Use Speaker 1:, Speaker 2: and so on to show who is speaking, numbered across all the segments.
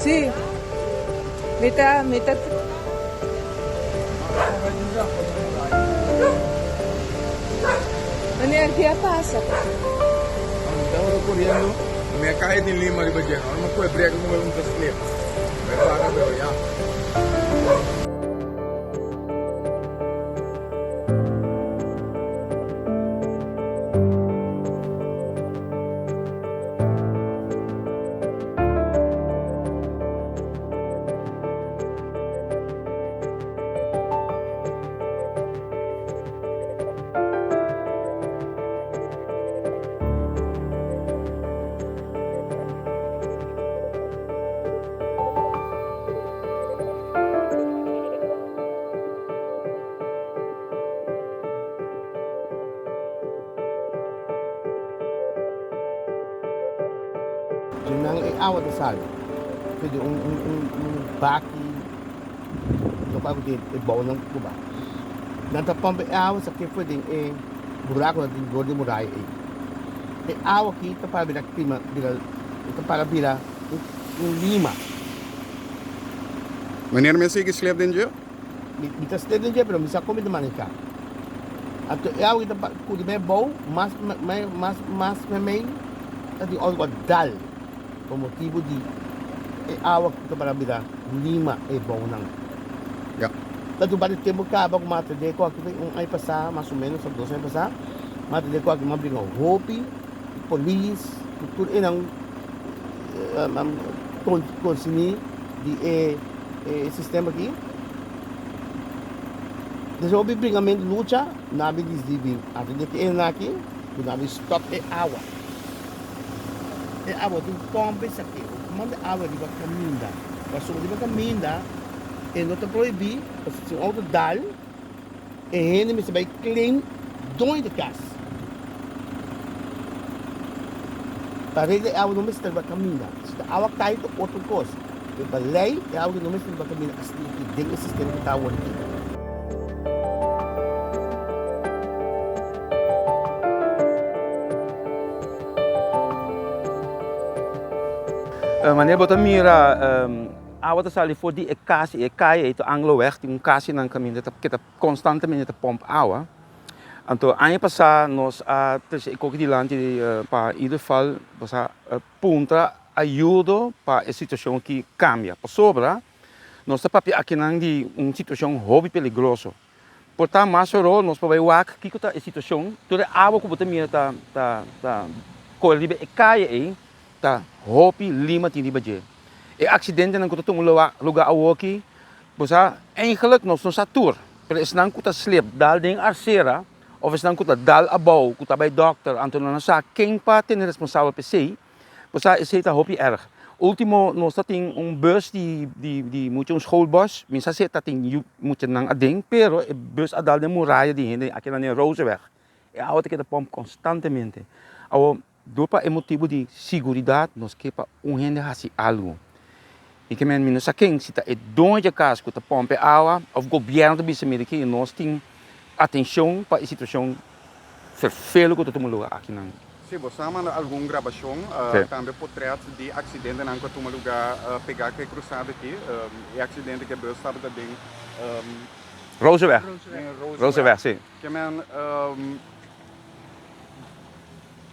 Speaker 1: Sí. Mi ta, mi ta. Meneer, ki a pasa?
Speaker 2: Estaba corriendo, me cae de lima riba dje. Ahora me fue breka como un slip. Me para, pero ya.
Speaker 3: Dje nan e awa ta sali. Pidi un un un un baki lokual ku tin e bounan ku ba. Nan ta pòmp e awa sa ke for den e buraku nan tin dor di muraya ei. E awa aki ta para bira klima bira ta para bira un un lima.
Speaker 2: Meneer mi a sigui slep den dje?
Speaker 3: Mi mi ta slep den dje pero mi sa kon mi ta maneha. Anto e awa aki ta kuri mei bou mas mei mas mas mei ta tin algu a dal pa motibu di e awa ku ta para bira lima e bounan.
Speaker 2: Ya.
Speaker 3: Ta tin un par di tempu kaba ku m'a atendé ku aki un aña pasá mas o ménos òf dos aña pasá m'a atendé ku aki m'a bringa hopi ku polis ku tur enan konsiní di e sistema aki. Despues hopi bringamentu lucha nan a bin disidi bin atendé ku enan aki ku nan a bin stòp e awa. E awa tin pòmp esaki. Bo manda awa riba kaminda. Pasobra riba kaminda e no ta prohibí, pasobra si un outo dal e hende mester bai claim doño di kas. Pa regla e awa no mester riba kaminda. Si ta awa kai ta otro kos. Pero pa lei e awa no mester riba kaminda asina aki den e sistema ku ta awor aki.
Speaker 4: Manera bo ta mira awa ta sali for di e kas i e kaya ei ta Angloweg tin un kas einan kaminda ta keda konstantemente ta pòmp awa. Anto aña pasá nos a trese e koki dilanti pa ieder geval bo sa puntra ayudo pa e situashon aki kambia pasobra nos ta papia akinan di un situashon hopi peligroso. Por ta mas oro nos por bai wak kiko ta e situashon. Tur e awa ku bo ta mira ta ta ta kore riba e kaya ei ta hopi lima tin riba dje. E aksidentenan ku ta tuma lugá awoki bo sa eigenlik nos no sa tur pero esnan ku ta slip dal den arsera òf esnan ku ta dal abou ku ta bai dòkter anto nan no sa ken pa tene responsabel pa esei. Bo sa esei ta hopi erg. Ultimo nos ta tin un bus di di di mucha un schoolbus, mi sa si e ta tin yu muchanan aden, pero e bus a dal den muraya di hende aki na Rooseweg. E awa ta keda pomp constantemente. Awor dor pa e motibu di siguridat nos ke pa un hende hasi algu. Mi ke men mi no sa ken si ta e doño di e kas ku ta pomp e awa of gobierno ta bisa mira ki nos tin atencion pa e situacion fervelo ku ta tuma lugar akinan.
Speaker 2: Sí, bo sa manda algun grabashon, tambe potret di aksidentenan ku a tuma lugá pegá ku e krusada aki. E aksidente ku e bus tabata den.
Speaker 4: Rooseweg.
Speaker 2: Den Rooseweg.
Speaker 4: Rooseweg, sí.
Speaker 2: Ke men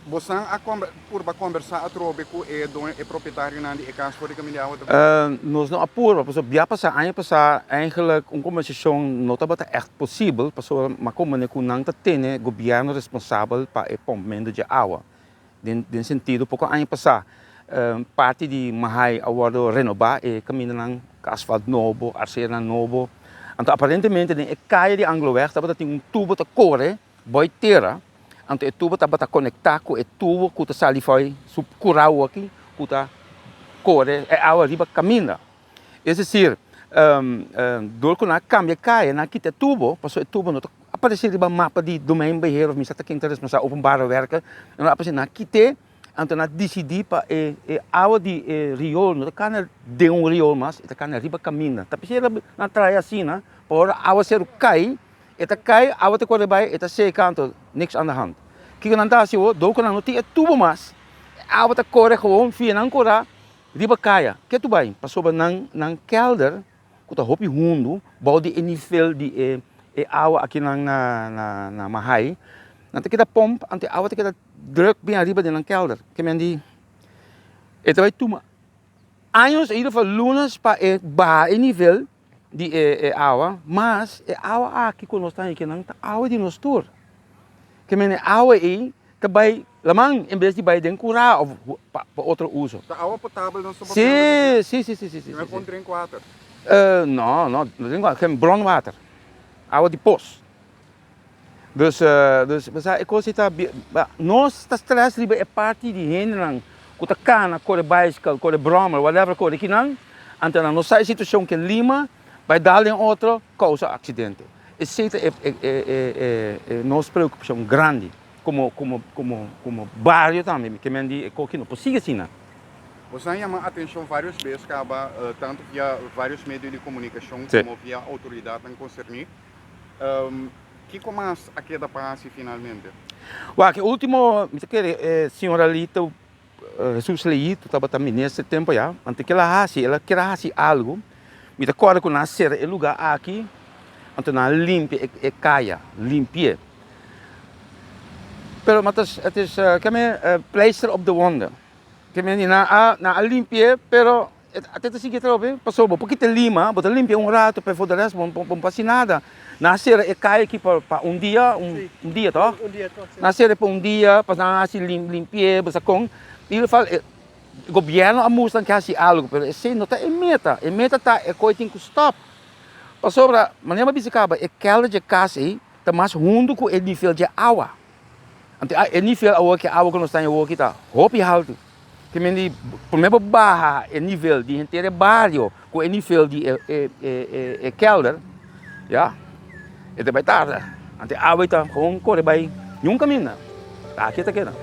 Speaker 2: bo san a purba kombersá atrobe ku e doño, e propietarionan di e kas for di kaminda di awa ta bai?
Speaker 4: Nos no a purba, pasobra bia pasá, aña pasá, eigenlijk un kombersashon no tabata ègt posibel, pasobra mi a komprendé ku nan ta tene gobièrnu responsabel pa e pòmpmentu dje awa. Den den sentido poko aña pasá parti di Mahai a wòrdu renobá, e kamindanan ku asfalt nobo, arseranan nobo. Anto aparentemente den e kaya di Angloweg tabata tin un tubo ta kore Boy tera, anto e tubo tabata konektá ku e tubo ku ta sali fo'i su kurau aki ku ta kore e awa riba kaminda. Es desir, dor ku nan a kambia kaya, nan a kita e tubo, pasobra e tubo no ta aparesé riba mapa di domeinbeheer òf mi sa ta ken ta responsabel, openbare werken, no a aparesé, nan a kit'é, anto nan a disidí pa e awa di e riol no ta kana den un riol mas, e ta kana riba kaminda. Ta p'esei nan a traha asina, pa ora awaseru kai, E ta kai, awa ta kore bai, e ta seka, anto niks aan de hand. Kiko nan ta hasi awor? Dor ku nan no tin e tubo mas, e awa ta kore gewoon via nan kura. Riba kaya, ke tu bai? Pasobra nan nan kelder ku ta hopi hundu bou di e nivel di e e awa akinan na na na Mahai, nan ta keda pomp anto e awa ta keda druk bin ariba den nan kelder. Ke men di e ta bai tuma años, in ieder geval lunas pa e baha e nivel di e e awa, mas e awa aki ku nos ta haña akinan ta awa di nos tur. Ke men e awa ei ta bai laman en bes di bai den kurá of pa otro uso.
Speaker 2: Ta awa potabel nos ta papiando di dje?
Speaker 4: Si, si, si, si, si.
Speaker 2: Ke men pon drink water?
Speaker 4: No, no, no drink water, ke bron water, awa di pos. Dus, dus, bo sa e kos ei ta, nos ta stress riba e parti di hendenan ku ta kana, kore baiskel, kore brommer, whatever, kore kinan, anto nan no sa e situashon ke lima bai dal den otro, kousa aksidente. Esei ta e nos preokupashon grandi komo komo komo komo bario tambe. Mi ke men di e koki no por sigui asina.
Speaker 2: Boso a yama atenshon vários bes kaba tantu via vários medio di komunikashon komo via outoridatnan konserní. Kiko mas a keda pa hasi finalmente?
Speaker 4: Wak, e último mi ta kere e señora Lito Jesus Leito tabata minister tempo ya, anto kila hasi, el a kere hasi algo, mi ta kòrda ku nan a sera e lugá aki, anto nan a limpia e kaya, limpi'é. Pero ma ta het is keme pleister op de wonde, keme nan a nan a limpi'é pero E ta sigui atrobe, pasobra bo por kita lima, bo ta limpia un rato, pero for de rest bo no por hasi nada. Nan a sera e kai aki pa un dia, un dia toch? Nan a sera pa un dia, pa nan hasi limpi'é, bo sa kon. In ieder geval, gobierno a mustra nan ke hasi algo, pero esei no ta e meta. E meta ta e koi tin ku stop. Pasobra, manera mi a bisa kaba, e kelder dje kas ei ta mas hundu ku e nivel dje awa. Anto e nivel awor ki awa ku nos ta haña awor aki ta hopi haltu. Te men di prome bo baha e nivel di henter e bario ku e nivel di e kelder, ya, e ta bai tarda. Anto e awa ei ta gewoon kore bai niun kaminda. Ta aki e ta keda.